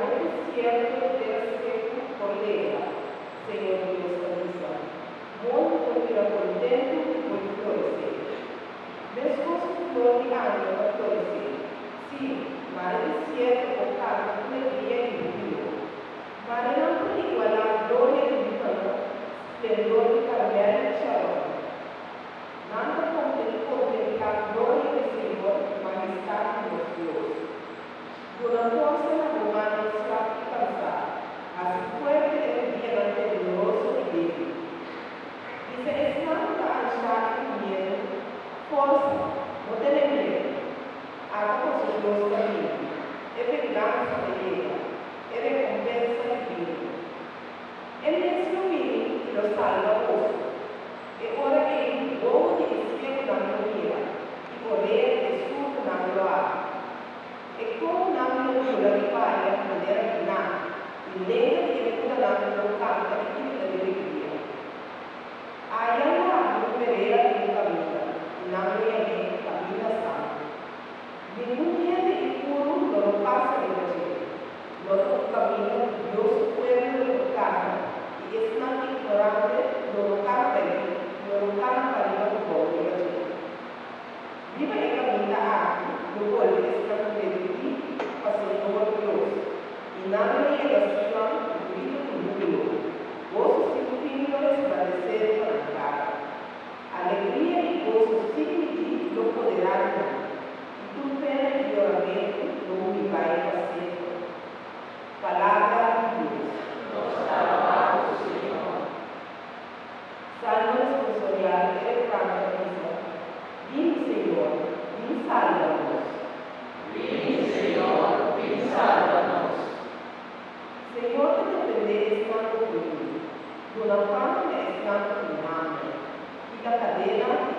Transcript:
Mare desierto i tera seku por legra, Señor Dios ta bisa. Monti por bira kontentu i por floresé. Meskos ku flor di angel ta floresé, sí, mare desierto por kanta ku legria i hubilo. Mare nan por igualá gloria di Líbano, splendor di Karmel i Sharon. Nan ta kontemplá gloria di Señor, mahestat di nos Dios. Duna forsa na bo mannan slap i kansá, hasi fuerte e rudianan tembloroso i débil. Bisa esnan ku ta anshá i ku miedu, Forsa, no tene miedu. Ata boso Dios ta bini, e vengansa ta yega, e rekompensa di bini. E mes lo bini i lo salba boso. E ora ei wowo di e siegunan lo mira, i orea di e surdunan lo habri. E kohunan lo bula i baila manera biná, i lenga di e mudanan lo kanta i grita di legria. Aya lo habri un berera den un kaminda, i nan lo yam'é Kaminda Santu. Ningun hende impuru lo no pasa riba dje. Lo ta un kaminda ku Dios su pueblo lo por kana, i esnan ignorante lo no kana bai lo no kana pariba ku bou riba dje. Riba e kaminda aki lo bolbe esnan redimí pa Señor Dios, i nan lo yega Sion ku gritu di húbilo, goso sin fin lo resplandesé riba nan kara. Alegria i goso sin midí lo poderá di nan, i tur pena i yoramentu lo hui bai pa semper. Palabra di Dios. Nos ta alabá bo, Señor. Salmo responsorial E refran ta bisa, Bini, Señor, bin salba nos. Bini, Señor, bin salba nos. Señor ta defendé esnan oprimí, duna pan na esnan ku tin hamber, kita kadena di